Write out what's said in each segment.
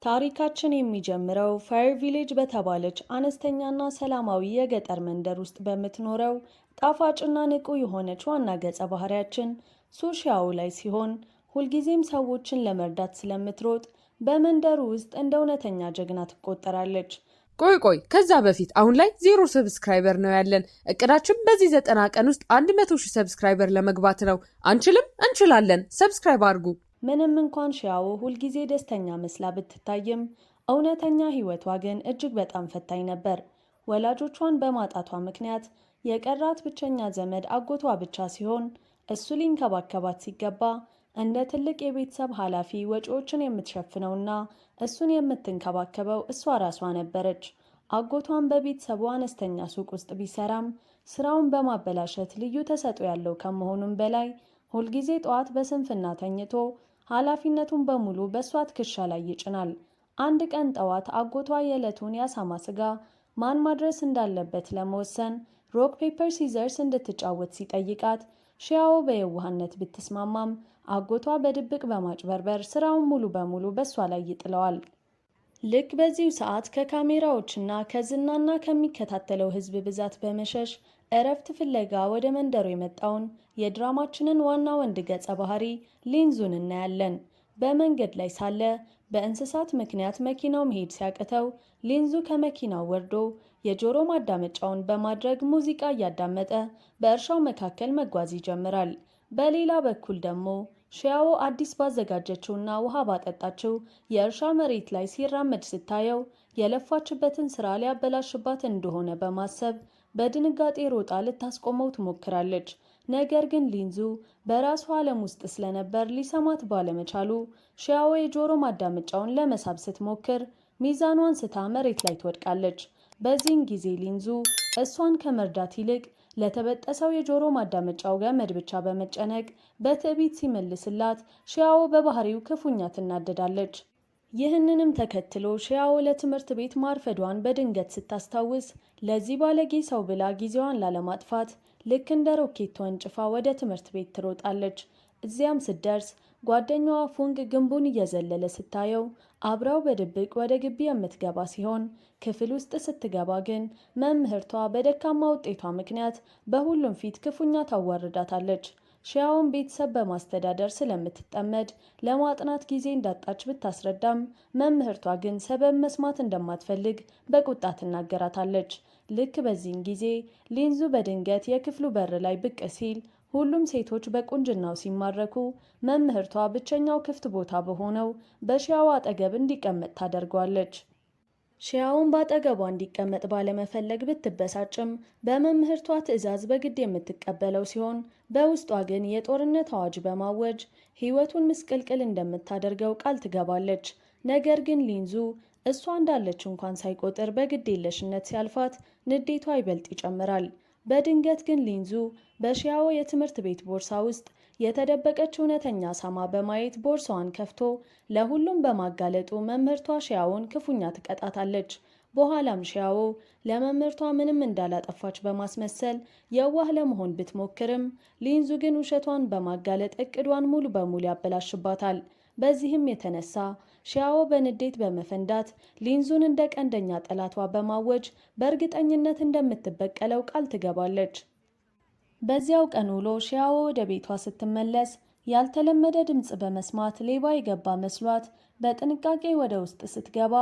ታሪካችን የሚጀምረው ፋየር ቪሌጅ በተባለች አነስተኛና ሰላማዊ የገጠር መንደር ውስጥ በምትኖረው ጣፋጭና ንቁ የሆነች ዋና ገጸ ባህሪያችን ሱሺያው ላይ ሲሆን፣ ሁልጊዜም ሰዎችን ለመርዳት ስለምትሮጥ በመንደሩ ውስጥ እንደ እውነተኛ ጀግና ትቆጠራለች። ቆይ ቆይ፣ ከዛ በፊት አሁን ላይ 0 subscriber ነው ያለን። እቅዳችን በዚህ 90 ቀን ውስጥ 100,000 subscriber ለመግባት ነው። አንችልም? እንችላለን። Subscribe አድርጉ። ምንም እንኳን ሺያዎ ሁልጊዜ ደስተኛ መስላ ብትታይም፣ እውነተኛ ሕይወቷ ግን እጅግ በጣም ፈታኝ ነበር። ወላጆቿን በማጣቷ ምክንያት የቀራት ብቸኛ ዘመድ አጎቷ ብቻ ሲሆን፣ እሱ ሊንከባከባት ሲገባ እንደ ትልቅ የቤተሰብ ኃላፊ ወጪዎችን የምትሸፍነውና እሱን የምትንከባከበው እሷ ራሷ ነበረች። አጎቷን በቤተሰቡ አነስተኛ ሱቅ ውስጥ ቢሰራም፣ ስራውን በማበላሸት ልዩ ተሰጥኦ ያለው ከመሆኑም በላይ ሁልጊዜ ጠዋት በስንፍና ተኝቶ ኃላፊነቱን በሙሉ በእሷ ትከሻ ላይ ይጭናል። አንድ ቀን ጠዋት አጎቷ የዕለቱን የአሳማ ስጋ ማን ማድረስ እንዳለበት ለመወሰን rock paper scissors እንድትጫወት ሲጠይቃት፣ ሺያዎ በየዋህነት ብትስማማም አጎቷ በድብቅ በማጭበርበር ስራውን ሙሉ በሙሉ በእሷ ላይ ይጥለዋል። ልክ በዚሁ ሰዓት ከካሜራዎችና ከዝናና ከሚከታተለው ሕዝብ ብዛት በመሸሽ እረፍት ፍለጋ ወደ መንደሩ የመጣውን የድራማችንን ዋና ወንድ ገጸ ባህሪ ሊንዙን እናያለን። በመንገድ ላይ ሳለ በእንስሳት ምክንያት መኪናው መሄድ ሲያቅተው፣ ሊንዙ ከመኪናው ወርዶ የጆሮ ማዳመጫውን በማድረግ ሙዚቃ እያዳመጠ በእርሻው መካከል መጓዝ ይጀምራል። በሌላ በኩል ደግሞ ሺያዎ አዲስ ባዘጋጀችውና ውሃ ባጠጣችው የእርሻ መሬት ላይ ሲራመድ ስታየው፣ የለፋችበትን ስራ ሊያበላሽባት እንደሆነ በማሰብ በድንጋጤ ሮጣ ልታስቆመው ትሞክራለች። ነገር ግን ሊንዙ በራሱ ዓለም ውስጥ ስለነበር ሊሰማት ባለመቻሉ፣ ሺያዎ የጆሮ ማዳመጫውን ለመሳብ ስትሞክር ሚዛኗን ስታ መሬት ላይ ትወድቃለች። በዚህን ጊዜ ሊንዙ እሷን ከመርዳት ይልቅ ለተበጠሰው የጆሮ ማዳመጫው ገመድ ብቻ በመጨነቅ በትዕቢት ሲመልስላት፣ ሺያዎ በባህሪው ክፉኛ ትናደዳለች። ይህንንም ተከትሎ ሺያዎ ለትምህርት ቤት ማርፈዷን በድንገት ስታስታውስ፣ ለዚህ ባለጌ ሰው ብላ ጊዜዋን ላለማጥፋት ልክ እንደ ሮኬት ተወንጭፋ ወደ ትምህርት ቤት ትሮጣለች። እዚያም ስትደርስ ጓደኛዋ ፉንግ ግንቡን እየዘለለ ስታየው አብራው በድብቅ ወደ ግቢ የምትገባ ሲሆን፣ ክፍል ውስጥ ስትገባ ግን መምህርቷ በደካማ ውጤቷ ምክንያት በሁሉም ፊት ክፉኛ ታዋርዳታለች። ሺያውን ቤተሰብ በማስተዳደር ስለምትጠመድ ለማጥናት ጊዜ እንዳጣች ብታስረዳም፣ መምህርቷ ግን ሰበብ መስማት እንደማትፈልግ በቁጣ ትናገራታለች። ልክ በዚህን ጊዜ ሊንዙ በድንገት የክፍሉ በር ላይ ብቅ ሲል ሁሉም ሴቶች በቁንጅናው ሲማረኩ፣ መምህርቷ ብቸኛው ክፍት ቦታ በሆነው በሺያው አጠገብ እንዲቀመጥ ታደርገዋለች። ሺያውን በአጠገቧ እንዲቀመጥ ባለመፈለግ ብትበሳጭም፣ በመምህርቷ ትዕዛዝ በግድ የምትቀበለው ሲሆን፣ በውስጧ ግን የጦርነት አዋጅ በማወጅ ሕይወቱን ምስቅልቅል እንደምታደርገው ቃል ትገባለች። ነገር ግን ሊንዙ እሷ እንዳለች እንኳን ሳይቆጥር በግዴለሽነት ሲያልፋት ንዴቷ ይበልጥ ይጨምራል። በድንገት ግን ሊንዙ በሺያዎ የትምህርት ቤት ቦርሳ ውስጥ የተደበቀች እውነተኛ አሳማ በማየት ቦርሳዋን ከፍቶ ለሁሉም በማጋለጡ መምህርቷ ሺያዎን ክፉኛ ትቀጣታለች። በኋላም ሺያዎ ለመምህርቷ ምንም እንዳላጠፋች በማስመሰል የዋህ ለመሆን ብትሞክርም፣ ሊንዙ ግን ውሸቷን በማጋለጥ እቅዷን ሙሉ በሙሉ ያበላሽባታል። በዚህም የተነሳ ሺያዎ በንዴት በመፈንዳት ሊንዙን እንደ ቀንደኛ ጠላቷ በማወጅ በእርግጠኝነት እንደምትበቀለው ቃል ትገባለች። በዚያው ቀን ውሎ ሺያዎ ወደ ቤቷ ስትመለስ ያልተለመደ ድምፅ በመስማት ሌባ የገባ መስሏት በጥንቃቄ ወደ ውስጥ ስትገባ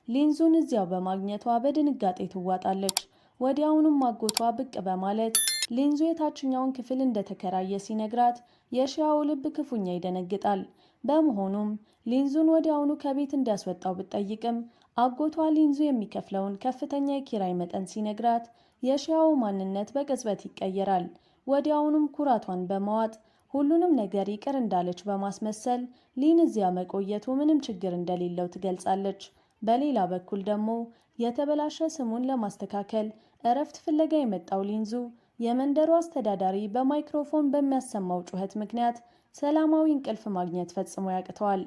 ሊንዙን እዚያው በማግኘቷ በድንጋጤ ትዋጣለች። ወዲያውኑም አጎቷ ብቅ በማለት ሊንዙ የታችኛውን ክፍል እንደተከራየ ሲነግራት የሺያዎ ልብ ክፉኛ ይደነግጣል። በመሆኑም ሊንዙን ወዲያውኑ ከቤት እንዲያስወጣው ብትጠይቅም፣ አጎቷ ሊንዙ የሚከፍለውን ከፍተኛ የኪራይ መጠን ሲነግራት የሺያዎ ማንነት በቅጽበት ይቀየራል። ወዲያውኑም ኩራቷን በመዋጥ ሁሉንም ነገር ይቅር እንዳለች በማስመሰል ሊን እዚያ መቆየቱ ምንም ችግር እንደሌለው ትገልጻለች። በሌላ በኩል ደግሞ የተበላሸ ስሙን ለማስተካከል እረፍት ፍለጋ የመጣው ሊንዙ የመንደሩ አስተዳዳሪ በማይክሮፎን በሚያሰማው ጩኸት ምክንያት ሰላማዊ እንቅልፍ ማግኘት ፈጽሞ ያቅተዋል።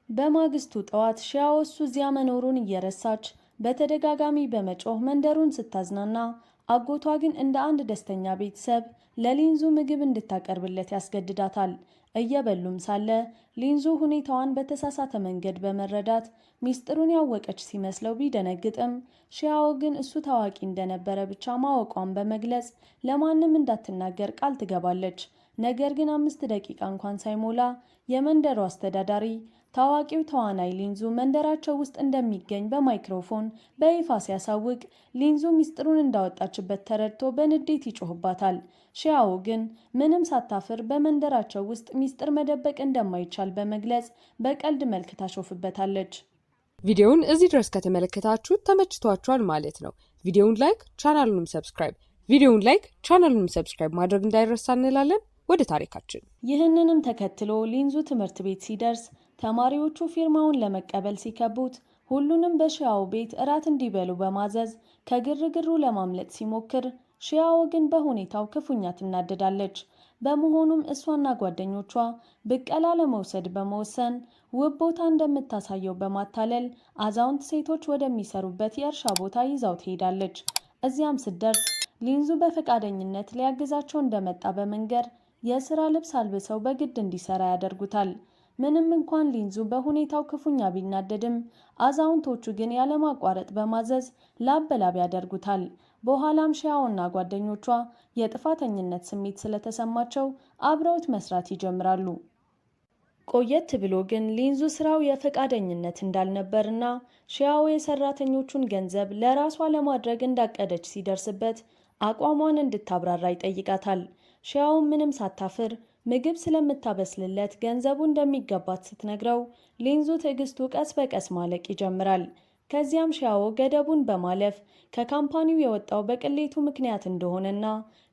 በማግስቱ ጠዋት ሺያዎ እሱ እዚያ መኖሩን እየረሳች በተደጋጋሚ በመጮህ መንደሩን ስታዝናና፣ አጎቷ ግን እንደ አንድ ደስተኛ ቤተሰብ ለሊንዙ ምግብ እንድታቀርብለት ያስገድዳታል። እየበሉም ሳለ ሊንዙ ሁኔታዋን በተሳሳተ መንገድ በመረዳት ሚስጥሩን ያወቀች ሲመስለው ቢደነግጥም ሺያኦ ግን እሱ ታዋቂ እንደነበረ ብቻ ማወቋን በመግለጽ ለማንም እንዳትናገር ቃል ትገባለች። ነገር ግን 5 ደቂቃ እንኳን ሳይሞላ የመንደሩ አስተዳዳሪ ታዋቂው ተዋናይ ሊንዙ መንደራቸው ውስጥ እንደሚገኝ በማይክሮፎን በይፋ ሲያሳውቅ ሊንዙ ሚስጥሩን እንዳወጣችበት ተረድቶ በንዴት ይጮህባታል። ሺያኦ ግን ምንም ሳታፍር በመንደራቸው ውስጥ ሚስጥር መደበቅ እንደማይቻል በመግለጽ በቀልድ መልክ ታሾፍበታለች። ቪዲዮውን እዚህ ድረስ ከተመለከታችሁ ተመችቷችኋል ማለት ነው። ቪዲዮውን like፣ ቻናሉንም subscribe ቪዲዮውን like፣ ቻናሉንም subscribe ማድረግ እንዳይረሳ እንላለን። ወደ ታሪካችን። ይህንንም ተከትሎ ሊንዙ ትምህርት ቤት ሲደርስ ተማሪዎቹ ፊርማውን ለመቀበል ሲከቡት ሁሉንም በሺያኦ ቤት እራት እንዲበሉ በማዘዝ ከግርግሩ ለማምለጥ ሲሞክር ሺያኦ ግን በሁኔታው ክፉኛ ትናደዳለች። በመሆኑም እሷና ጓደኞቿ ብቀላ ለመውሰድ በመወሰን ውብ ቦታ እንደምታሳየው በማታለል አዛውንት ሴቶች ወደሚሰሩበት የእርሻ ቦታ ይዛው ትሄዳለች። እዚያም ስትደርስ ሊንዙ በፈቃደኝነት ሊያግዛቸው እንደመጣ በመንገር የስራ ልብስ አልብሰው በግድ እንዲሰራ ያደርጉታል። ምንም እንኳን ሊንዙ በሁኔታው ክፉኛ ቢናደድም አዛውንቶቹ ግን ያለማቋረጥ በማዘዝ ላብ በላብ ያደርጉታል። በኋላም ሺያኦና ጓደኞቿ የጥፋተኝነት ስሜት ስለተሰማቸው አብረውት መስራት ይጀምራሉ። ቆየት ብሎ ግን ሊንዙ ስራው የፈቃደኝነት እንዳልነበርና ሺያኦ የሰራተኞቹን ገንዘብ ለራሷ ለማድረግ እንዳቀደች ሲደርስበት አቋሟን እንድታብራራ ይጠይቃታል። ሺያኦ ምንም ሳታፍር ምግብ ስለምታበስልለት ገንዘቡ እንደሚገባት ስትነግረው ሊንዙ ትዕግስቱ ቀስ በቀስ ማለቅ ይጀምራል። ከዚያም ሺያኦ ገደቡን በማለፍ ከ company ው የወጣው በቅሌቱ ምክንያት እንደሆነና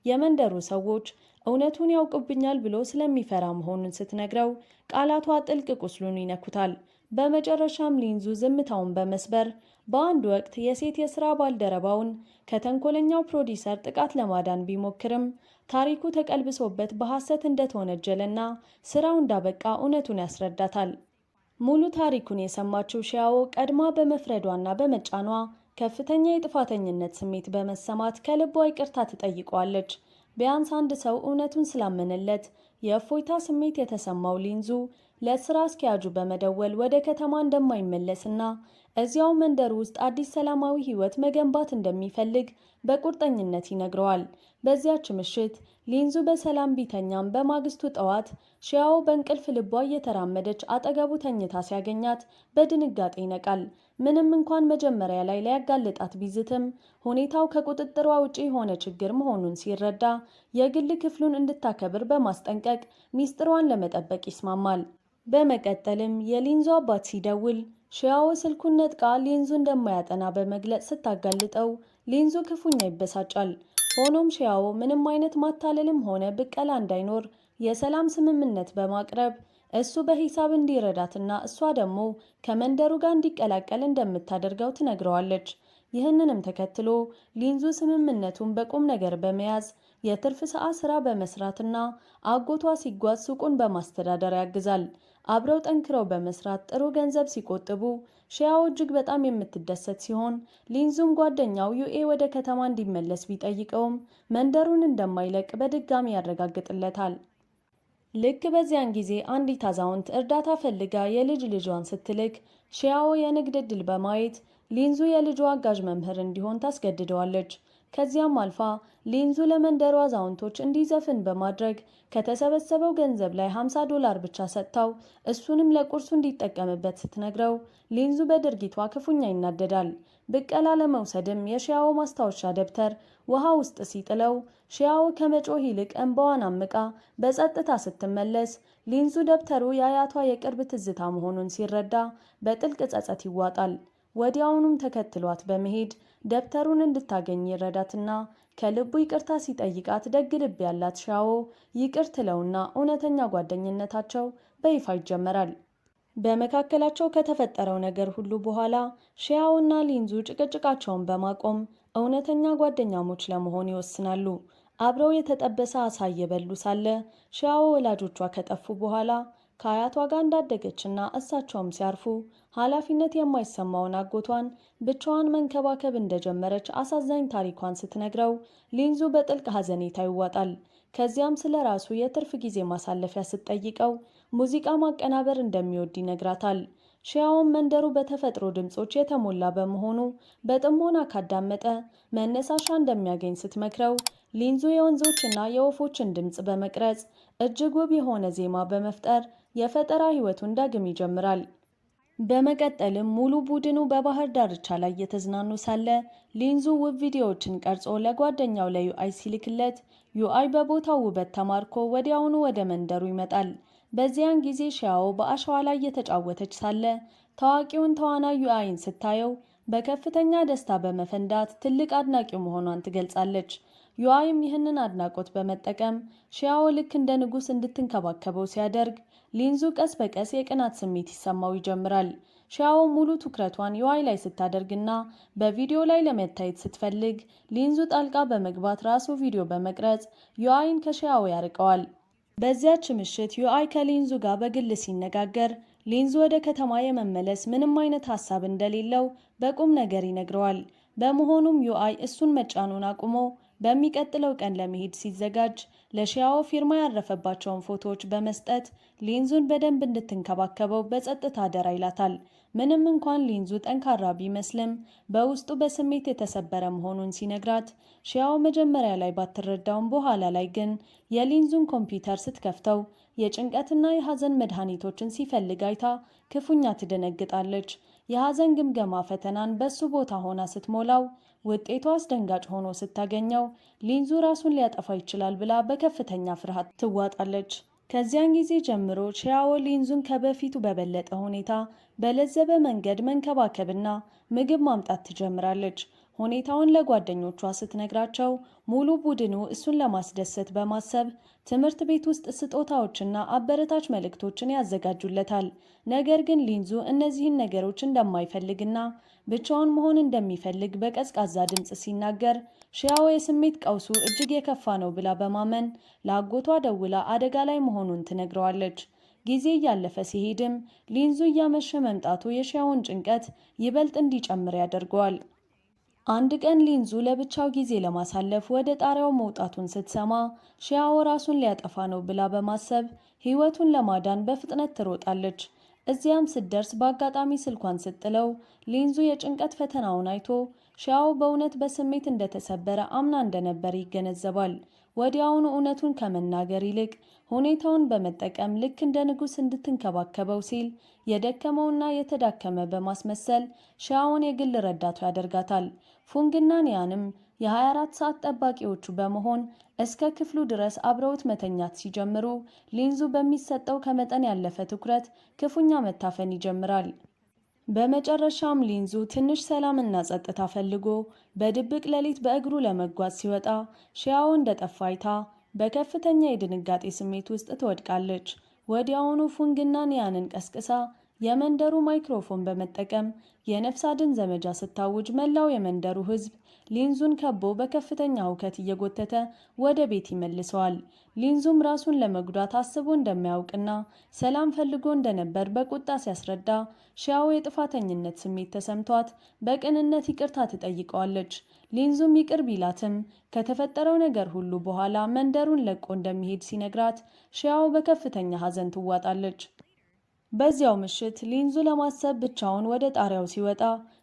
የመንደሩ ሰዎች እውነቱን ያውቁብኛል ብሎ ስለሚፈራ መሆኑን ስትነግረው ቃላቷ ጥልቅ ቁስሉን ይነኩታል። በመጨረሻም ሊንዙ ዝምታውን በመስበር በአንድ ወቅት የሴት የስራ ባልደረባውን ከተንኮለኛው ፕሮዲሰር ጥቃት ለማዳን ቢሞክርም ታሪኩ ተቀልብሶበት በሐሰት እንደተወነጀለና ስራው እንዳበቃ እውነቱን ያስረዳታል። ሙሉ ታሪኩን የሰማችው ሺያኦ ቀድማ በመፍረዷና በመጫኗ ከፍተኛ የጥፋተኝነት ስሜት በመሰማት ከልቧ ይቅርታ ትጠይቀዋለች። ቢያንስ አንድ ሰው እውነቱን ስላመነለት የእፎይታ ስሜት የተሰማው ሊንዙ ለስራ አስኪያጁ በመደወል ወደ ከተማ እንደማይመለስና እዚያው መንደር ውስጥ አዲስ ሰላማዊ ሕይወት መገንባት እንደሚፈልግ በቁርጠኝነት ይነግረዋል። በዚያች ምሽት ሊንዙ በሰላም ቢተኛም በማግስቱ ጠዋት ሺያኦ በእንቅልፍ ልቧ እየተራመደች አጠገቡ ተኝታ ሲያገኛት በድንጋጤ ይነቃል። ምንም እንኳን መጀመሪያ ላይ ሊያጋልጣት ቢዝትም ሁኔታው ከቁጥጥሯ ውጪ የሆነ ችግር መሆኑን ሲረዳ የግል ክፍሉን እንድታከብር በማስጠንቀቅ ሚስጥሯን ለመጠበቅ ይስማማል። በመቀጠልም የሊንዙ አባት ሲደውል ሺያኦ ስልኩን ነጥቃ ሊንዙ እንደማያጠና በመግለጽ ስታጋልጠው ሊንዙ ክፉኛ ይበሳጫል። ሆኖም ሺያኦ ምንም አይነት ማታለልም ሆነ ብቀላ እንዳይኖር የሰላም ስምምነት በማቅረብ እሱ በሂሳብ እንዲረዳትና እሷ ደግሞ ከመንደሩ ጋር እንዲቀላቀል እንደምታደርገው ትነግረዋለች። ይህንንም ተከትሎ ሊንዙ ስምምነቱን በቁም ነገር በመያዝ የትርፍ ሰዓት ስራ በመስራትና አጎቷ ሲጓዝ ሱቁን በማስተዳደር ያግዛል። አብረው ጠንክረው በመስራት ጥሩ ገንዘብ ሲቆጥቡ ሺያኦ እጅግ በጣም የምትደሰት ሲሆን ሊንዙም ጓደኛው ዩኤ ወደ ከተማ እንዲመለስ ቢጠይቀውም መንደሩን እንደማይለቅ በድጋሚ ያረጋግጥለታል። ልክ በዚያን ጊዜ አንዲት አዛውንት እርዳታ ፈልጋ የልጅ ልጇን ስትልክ ሺያኦ የንግድ ዕድል በማየት ሊንዙ የልጇ አጋዥ መምህር እንዲሆን ታስገድደዋለች። ከዚያም አልፋ ሊንዙ ለመንደሩ አዛውንቶች እንዲዘፍን በማድረግ ከተሰበሰበው ገንዘብ ላይ 50 ዶላር ብቻ ሰጥታው እሱንም ለቁርሱ እንዲጠቀምበት ስትነግረው ሊንዙ በድርጊቷ ክፉኛ ይናደዳል። ብቀላ ለመውሰድም የሺያኦ ማስታወሻ ደብተር ውሃ ውስጥ ሲጥለው ሺያኦ ከመጮህ ይልቅ እንባዋን አምቃ በጸጥታ ስትመለስ ሊንዙ ደብተሩ የአያቷ የቅርብ ትዝታ መሆኑን ሲረዳ በጥልቅ ጸጸት ይዋጣል። ወዲያውኑም ተከትሏት በመሄድ ደብተሩን እንድታገኝ ይረዳትና ከልቡ ይቅርታ ሲጠይቃት ደግ ልብ ያላት ሻዎ ይቅር ትለውና እውነተኛ ጓደኝነታቸው በይፋ ይጀመራል። በመካከላቸው ከተፈጠረው ነገር ሁሉ በኋላ ሺያኦ እና ሊንዙ ጭቅጭቃቸውን በማቆም እውነተኛ ጓደኛሞች ለመሆን ይወስናሉ። አብረው የተጠበሰ አሳ እየበሉ ሳለ ሺያኦ ወላጆቿ ከጠፉ በኋላ ከአያቷ ጋር እንዳደገችና እሳቸውም ሲያርፉ ኃላፊነት የማይሰማውን አጎቷን ብቻዋን መንከባከብ እንደጀመረች አሳዛኝ ታሪኳን ስትነግረው ሊንዙ በጥልቅ ሐዘኔታ ይዋጣል። ከዚያም ስለ ራሱ የትርፍ ጊዜ ማሳለፊያ ስትጠይቀው ሙዚቃ ማቀናበር እንደሚወድ ይነግራታል። ሺያውን መንደሩ በተፈጥሮ ድምፆች የተሞላ በመሆኑ በጥሞና ካዳመጠ መነሳሻ እንደሚያገኝ ስትመክረው ሊንዙ የወንዞችና የወፎችን ድምፅ በመቅረጽ እጅግ ውብ የሆነ ዜማ በመፍጠር የፈጠራ ሕይወቱን ዳግም ይጀምራል። በመቀጠልም ሙሉ ቡድኑ በባህር ዳርቻ ላይ እየተዝናኑ ሳለ ሊንዙ ውብ ቪዲዮዎችን ቀርጾ ለጓደኛው ለዩአይ ሲልክለት ዩአይ በቦታው ውበት ተማርኮ ወዲያውኑ ወደ መንደሩ ይመጣል። በዚያን ጊዜ ሺያኦ በአሸዋ ላይ እየተጫወተች ሳለ ታዋቂውን ተዋናይ ዩአይን ስታየው በከፍተኛ ደስታ በመፈንዳት ትልቅ አድናቂው መሆኗን ትገልጻለች። ዩአይም ይህንን አድናቆት በመጠቀም ሺያኦ ልክ እንደ ንጉሥ እንድትንከባከበው ሲያደርግ ሊንዙ ቀስ በቀስ የቅናት ስሜት ይሰማው ይጀምራል። ሺያኦ ሙሉ ትኩረቷን ዩአይ ላይ ስታደርግና በቪዲዮ ላይ ለመታየት ስትፈልግ ሊንዙ ጣልቃ በመግባት ራሱ ቪዲዮ በመቅረጽ ዩአይን ከሺያኦ ያርቀዋል። በዚያች ምሽት ዩአይ ከሊንዙ ጋር በግል ሲነጋገር ሊንዙ ወደ ከተማ የመመለስ ምንም አይነት ሀሳብ እንደሌለው በቁም ነገር ይነግረዋል። በመሆኑም ዩአይ እሱን መጫኑን አቁሞ በሚቀጥለው ቀን ለመሄድ ሲዘጋጅ ለሺያኦ ፊርማ ያረፈባቸውን ፎቶዎች በመስጠት ሊንዙን በደንብ እንድትንከባከበው በጸጥታ አደራ ይላታል። ምንም እንኳን ሊንዙ ጠንካራ ቢመስልም በውስጡ በስሜት የተሰበረ መሆኑን ሲነግራት ሺያኦ መጀመሪያ ላይ ባትረዳውም በኋላ ላይ ግን የሊንዙን ኮምፒውተር ስትከፍተው የጭንቀትና የሐዘን መድኃኒቶችን ሲፈልግ አይታ ክፉኛ ትደነግጣለች። የሐዘን ግምገማ ፈተናን በሱ ቦታ ሆና ስትሞላው ውጤቱ አስደንጋጭ ሆኖ ስታገኘው ሊንዙ ራሱን ሊያጠፋ ይችላል ብላ በከፍተኛ ፍርሃት ትዋጣለች። ከዚያን ጊዜ ጀምሮ ሺያኦ ሊንዙን ከበፊቱ በበለጠ ሁኔታ በለዘበ መንገድ መንከባከብና ምግብ ማምጣት ትጀምራለች። ሁኔታውን ለጓደኞቿ ስትነግራቸው ሙሉ ቡድኑ እሱን ለማስደሰት በማሰብ ትምህርት ቤት ውስጥ ስጦታዎችና አበረታች መልእክቶችን ያዘጋጁለታል። ነገር ግን ሊንዙ እነዚህን ነገሮች እንደማይፈልግና ብቻውን መሆን እንደሚፈልግ በቀዝቃዛ ድምፅ ሲናገር ሺያኦ የስሜት ቀውሱ እጅግ የከፋ ነው ብላ በማመን ለአጎቷ ደውላ አደጋ ላይ መሆኑን ትነግረዋለች። ጊዜ እያለፈ ሲሄድም ሊንዙ እያመሸ መምጣቱ የሺያኦን ጭንቀት ይበልጥ እንዲጨምር ያደርገዋል። አንድ ቀን ሊንዙ ለብቻው ጊዜ ለማሳለፍ ወደ ጣሪያው መውጣቱን ስትሰማ ሺያኦ ራሱን ሊያጠፋ ነው ብላ በማሰብ ሕይወቱን ለማዳን በፍጥነት ትሮጣለች። እዚያም ስትደርስ በአጋጣሚ ስልኳን ስትጥለው ሊንዙ የጭንቀት ፈተናውን አይቶ ሺያኦ በእውነት በስሜት እንደተሰበረ አምና እንደነበር ይገነዘባል። ወዲያውኑ እውነቱን ከመናገር ይልቅ ሁኔታውን በመጠቀም ልክ እንደ ንጉሥ እንድትንከባከበው ሲል የደከመውና የተዳከመ በማስመሰል ሺያኦን የግል ረዳቱ ያደርጋታል። ፉንግና ኒያንም የ24 ሰዓት ጠባቂዎቹ በመሆን እስከ ክፍሉ ድረስ አብረውት መተኛት ሲጀምሩ ሊንዙ በሚሰጠው ከመጠን ያለፈ ትኩረት ክፉኛ መታፈን ይጀምራል። በመጨረሻም ሊንዙ ትንሽ ሰላምና ጸጥታ ፈልጎ በድብቅ ሌሊት በእግሩ ለመጓዝ ሲወጣ ሺያኦ እንደጠፋ አይታ በከፍተኛ የድንጋጤ ስሜት ውስጥ ትወድቃለች። ወዲያውኑ ፉንግና ኒያንን ቀስቅሳ የመንደሩ ማይክሮፎን በመጠቀም የነፍስ አድን ዘመቻ ስታውጅ መላው የመንደሩ ሕዝብ ሊንዙን ከቦ በከፍተኛ ሁከት እየጎተተ ወደ ቤት ይመልሰዋል። ሊንዙም ራሱን ለመጉዳት አስቦ እንደማያውቅና ሰላም ፈልጎ እንደነበር በቁጣ ሲያስረዳ ሺያኦ የጥፋተኝነት ስሜት ተሰምቷት በቅንነት ይቅርታ ትጠይቀዋለች። ሊንዙም ይቅር ቢላትም ከተፈጠረው ነገር ሁሉ በኋላ መንደሩን ለቆ እንደሚሄድ ሲነግራት ሺያኦ በከፍተኛ ሐዘን ትዋጣለች። በዚያው ምሽት ሊንዙ ለማሰብ ብቻውን ወደ ጣሪያው ሲወጣ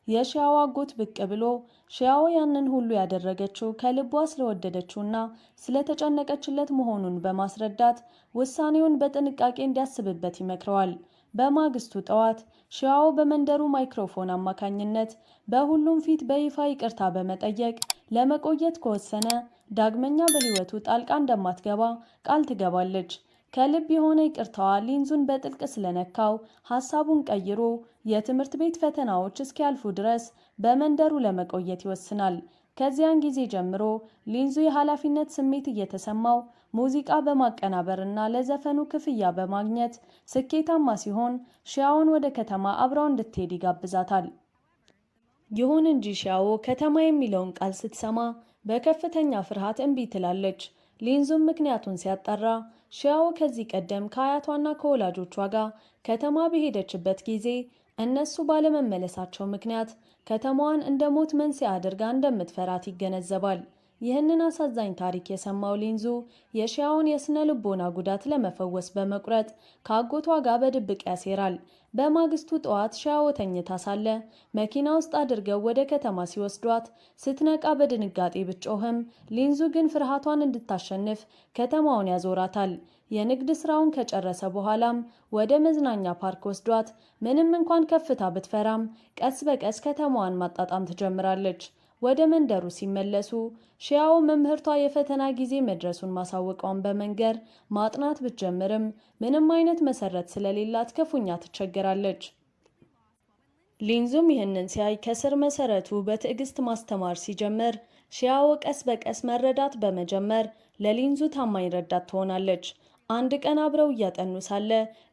የሺያኦ አጎት ብቅ ብሎ ሺያኦ ያንን ሁሉ ያደረገችው ከልቧ ስለወደደችውና ስለተጨነቀችለት መሆኑን በማስረዳት ውሳኔውን በጥንቃቄ እንዲያስብበት ይመክረዋል። በማግስቱ ጠዋት ሺያኦ በመንደሩ ማይክሮፎን አማካኝነት በሁሉም ፊት በይፋ ይቅርታ በመጠየቅ ለመቆየት ከወሰነ ዳግመኛ በሕይወቱ ጣልቃ እንደማትገባ ቃል ትገባለች። ከልብ የሆነ ይቅርታዋ ሊንዙን በጥልቅ ስለነካው ሀሳቡን ቀይሮ የትምህርት ቤት ፈተናዎች እስኪያልፉ ድረስ በመንደሩ ለመቆየት ይወስናል። ከዚያን ጊዜ ጀምሮ ሊንዙ የኃላፊነት ስሜት እየተሰማው ሙዚቃ በማቀናበርና ለዘፈኑ ክፍያ በማግኘት ስኬታማ ሲሆን ሺያኦን ወደ ከተማ አብራው እንድትሄድ ይጋብዛታል። ይሁን እንጂ ሺያኦ ከተማ የሚለውን ቃል ስትሰማ በከፍተኛ ፍርሃት እምቢ ትላለች። ሊንዙም ምክንያቱን ሲያጣራ ሺያኦ ከዚህ ቀደም ከአያቷና ከወላጆቿ ጋር ከተማ በሄደችበት ጊዜ እነሱ ባለመመለሳቸው ምክንያት ከተማዋን እንደ ሞት መንስኤ አድርጋ እንደምትፈራት ይገነዘባል። ይህንን አሳዛኝ ታሪክ የሰማው ሊንዙ የሺያውን የስነ ልቦና ጉዳት ለመፈወስ በመቁረጥ ከአጎቷ ጋር በድብቅ ያሴራል። በማግስቱ ጠዋት ሺያኦ ተኝታ ሳለ መኪና ውስጥ አድርገው ወደ ከተማ ሲወስዷት ስትነቃ በድንጋጤ ብትጮህም ሊንዙ ግን ፍርሃቷን እንድታሸንፍ ከተማውን ያዞራታል። የንግድ ስራውን ከጨረሰ በኋላም ወደ መዝናኛ ፓርክ ወስዷት ምንም እንኳን ከፍታ ብትፈራም ቀስ በቀስ ከተማዋን ማጣጣም ትጀምራለች። ወደ መንደሩ ሲመለሱ ሺያኦ መምህርቷ የፈተና ጊዜ መድረሱን ማሳወቋን በመንገር ማጥናት ብትጀምርም ምንም አይነት መሰረት ስለሌላት ክፉኛ ትቸገራለች። ሊንዙም ይህንን ሲያይ ከስር መሰረቱ በትዕግስት ማስተማር ሲጀምር ሺያኦ ቀስ በቀስ መረዳት በመጀመር ለሊንዙ ታማኝ ረዳት ትሆናለች። አንድ ቀን አብረው እያጠኑ ሳለ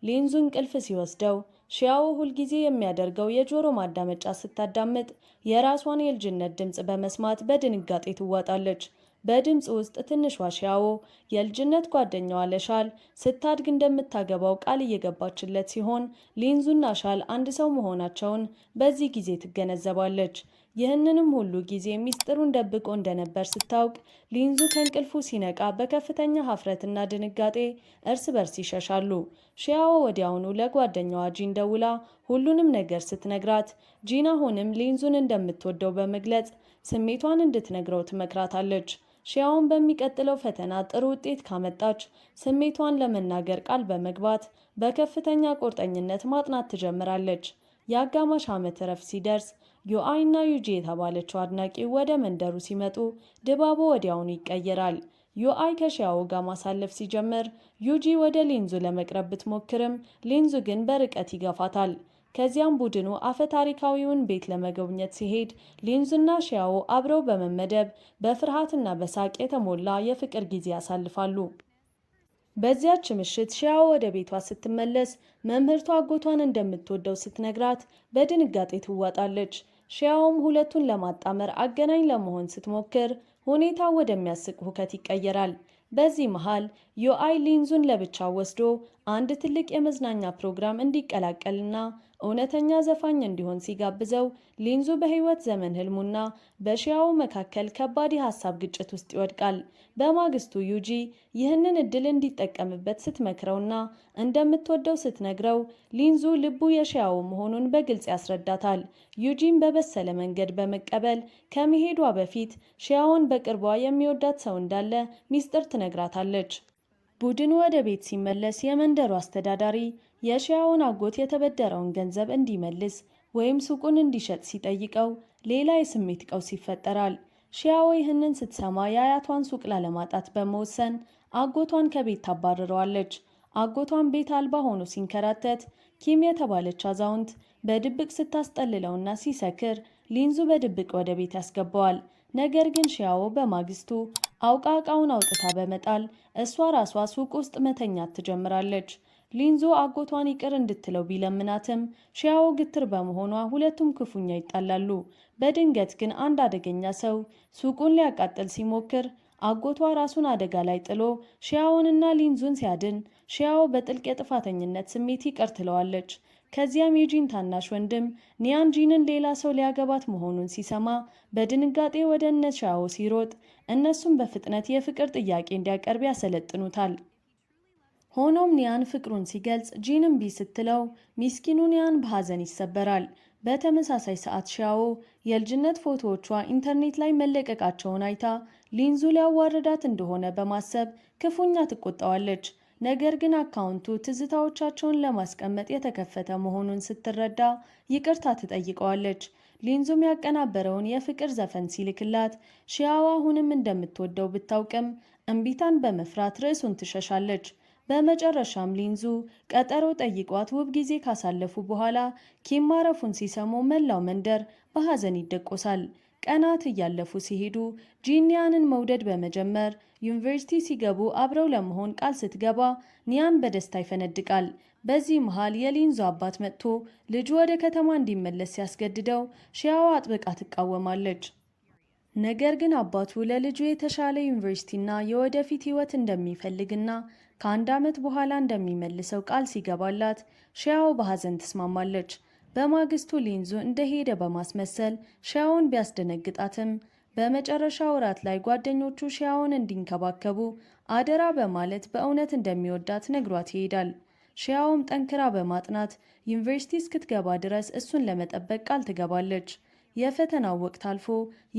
ሊንዙ እንቅልፍ ሲወስደው ሺያኦ ሁልጊዜ የሚያደርገው የጆሮ ማዳመጫ ስታዳምጥ የራሷን የልጅነት ድምፅ በመስማት በድንጋጤ ትዋጣለች። በድምፅ ውስጥ ትንሿ ሺያኦ የልጅነት ጓደኛዋ ለሻል ስታድግ እንደምታገባው ቃል እየገባችለት ሲሆን ሊንዙና ሻል አንድ ሰው መሆናቸውን በዚህ ጊዜ ትገነዘባለች። ይህንንም ሁሉ ጊዜ ሚስጥሩን ደብቆ እንደነበር ስታውቅ ሊንዙ ከእንቅልፉ ሲነቃ በከፍተኛ ሀፍረትና ድንጋጤ እርስ በርስ ይሸሻሉ። ሺያኦ ወዲያውኑ ለጓደኛዋ ጂን ደውላ ሁሉንም ነገር ስትነግራት ጂን አሁንም ሊንዙን እንደምትወደው በመግለጽ ስሜቷን እንድትነግረው ትመክራታለች። ሺያኦን በሚቀጥለው ፈተና ጥሩ ውጤት ካመጣች ስሜቷን ለመናገር ቃል በመግባት በከፍተኛ ቁርጠኝነት ማጥናት ትጀምራለች። የአጋማሽ ዓመት እረፍት ሲደርስ ዩአይ እና ዩጂ የተባለችው አድናቂ ወደ መንደሩ ሲመጡ ድባቡ ወዲያውኑ ይቀየራል። ዩአይ ከሺያኦ ጋር ማሳለፍ ሲጀምር ዩጂ ወደ ሊንዙ ለመቅረብ ብትሞክርም ሊንዙ ግን በርቀት ይገፋታል። ከዚያም ቡድኑ አፈ ታሪካዊውን ቤት ለመጎብኘት ሲሄድ ሊንዙና ሺያኦ አብረው በመመደብ በፍርሃትና በሳቅ የተሞላ የፍቅር ጊዜ ያሳልፋሉ። በዚያች ምሽት ሺያኦ ወደ ቤቷ ስትመለስ መምህርቷ አጎቷን እንደምትወደው ስትነግራት በድንጋጤ ትዋጣለች። ሺያኦም ሁለቱን ለማጣመር አገናኝ ለመሆን ስትሞክር ሁኔታው ወደሚያስቅ ሁከት ይቀየራል። በዚህ መሃል ዩአይ ሊንዙን ለብቻው ወስዶ አንድ ትልቅ የመዝናኛ ፕሮግራም እንዲቀላቀልና እውነተኛ ዘፋኝ እንዲሆን ሲጋብዘው ሊንዙ በሕይወት ዘመን ህልሙና በሺያኦ መካከል ከባድ የሀሳብ ግጭት ውስጥ ይወድቃል። በማግስቱ ዩጂ ይህንን እድል እንዲጠቀምበት ስትመክረውና እንደምትወደው ስትነግረው ሊንዙ ልቡ የሺያኦ መሆኑን በግልጽ ያስረዳታል። ዩጂን በበሰለ መንገድ በመቀበል ከመሄዷ በፊት ሺያኦን በቅርቧ የሚወዳት ሰው እንዳለ ሚስጥር ትነግራታለች። ቡድኑ ወደ ቤት ሲመለስ የመንደሩ አስተዳዳሪ የሺያኦን አጎት የተበደረውን ገንዘብ እንዲመልስ ወይም ሱቁን እንዲሸጥ ሲጠይቀው ሌላ የስሜት ቀውስ ይፈጠራል። ሺያኦ ይህንን ስትሰማ የአያቷን ሱቅ ላለማጣት በመወሰን አጎቷን ከቤት ታባርረዋለች። አጎቷን ቤት አልባ ሆኖ ሲንከራተት ኪም የተባለች አዛውንት በድብቅ ስታስጠልለውና ሲሰክር ሊንዙ በድብቅ ወደ ቤት ያስገባዋል። ነገር ግን ሺያኦ በማግስቱ አውቃ እቃውን አውጥታ በመጣል እሷ ራሷ ሱቅ ውስጥ መተኛት ትጀምራለች። ሊንዞ አጎቷን ይቅር እንድትለው ቢለምናትም ሺያኦ ግትር በመሆኗ ሁለቱም ክፉኛ ይጣላሉ። በድንገት ግን አንድ አደገኛ ሰው ሱቁን ሊያቃጥል ሲሞክር አጎቷ ራሱን አደጋ ላይ ጥሎ ሺያኦንና ሊንዙን ሲያድን ሺያኦ በጥልቅ የጥፋተኝነት ስሜት ይቅር ትለዋለች። ከዚያም የጂን ታናሽ ወንድም ኒያን ጂንን ሌላ ሰው ሊያገባት መሆኑን ሲሰማ በድንጋጤ ወደ እነ ሺያኦ ሲሮጥ እነሱም በፍጥነት የፍቅር ጥያቄ እንዲያቀርብ ያሰለጥኑታል። ሆኖም ኒያን ፍቅሩን ሲገልጽ ጂን እምቢ ስትለው ሚስኪኑ ኒያን በሐዘን ይሰበራል። በተመሳሳይ ሰዓት ሺያኦ የልጅነት ፎቶዎቿ ኢንተርኔት ላይ መለቀቃቸውን አይታ ሊንዙ ሊያዋርዳት እንደሆነ በማሰብ ክፉኛ ትቆጣዋለች። ነገር ግን አካውንቱ ትዝታዎቻቸውን ለማስቀመጥ የተከፈተ መሆኑን ስትረዳ ይቅርታ ትጠይቀዋለች። ሊንዙም ያቀናበረውን የፍቅር ዘፈን ሲልክላት ሺያኦ አሁንም እንደምትወደው ብታውቅም እምቢታን በመፍራት ርዕሱን ትሸሻለች። በመጨረሻም ሊንዙ ቀጠሮ ጠይቋት ውብ ጊዜ ካሳለፉ በኋላ ኪም ማረፉን ሲሰሙ መላው መንደር በሐዘን ይደቆሳል። ቀናት እያለፉ ሲሄዱ ጂን ኒያንን መውደድ በመጀመር ዩኒቨርሲቲ ሲገቡ አብረው ለመሆን ቃል ስትገባ ኒያን በደስታ ይፈነድቃል። በዚህ መሃል የሊንዙ አባት መጥቶ ልጁ ወደ ከተማ እንዲመለስ ሲያስገድደው ሺያኦ አጥብቃ ትቃወማለች። ነገር ግን አባቱ ለልጁ የተሻለ ዩኒቨርሲቲና የወደፊት ሕይወት እንደሚፈልግና ከአንድ ዓመት በኋላ እንደሚመልሰው ቃል ሲገባላት ሺያኦ በሐዘን ትስማማለች። በማግስቱ ሊንዙ እንደሄደ በማስመሰል ሺያኦን ቢያስደነግጣትም በመጨረሻ ወራት ላይ ጓደኞቹ ሺያኦን እንዲንከባከቡ አደራ በማለት በእውነት እንደሚወዳት ነግሯት ይሄዳል። ሺያኦም ጠንክራ በማጥናት ዩኒቨርሲቲ እስክትገባ ድረስ እሱን ለመጠበቅ ቃል ትገባለች። የፈተናው ወቅት አልፎ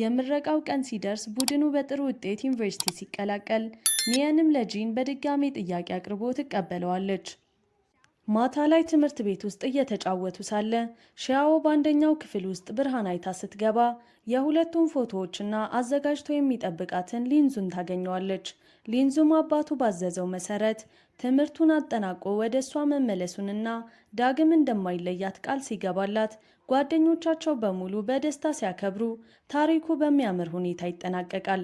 የምረቃው ቀን ሲደርስ ቡድኑ በጥሩ ውጤት ዩኒቨርሲቲ ሲቀላቀል ኒየንም ለጂን በድጋሚ ጥያቄ አቅርቦ ትቀበለዋለች። ማታ ላይ ትምህርት ቤት ውስጥ እየተጫወቱ ሳለ ሺያኦ በአንደኛው ክፍል ውስጥ ብርሃን አይታ ስትገባ የሁለቱም ፎቶዎችና አዘጋጅቶ የሚጠብቃትን ሊንዙን ታገኘዋለች። ሊንዙም አባቱ ባዘዘው መሰረት ትምህርቱን አጠናቆ ወደ እሷ መመለሱንና ዳግም እንደማይለያት ቃል ሲገባላት ጓደኞቻቸው በሙሉ በደስታ ሲያከብሩ ታሪኩ በሚያምር ሁኔታ ይጠናቀቃል።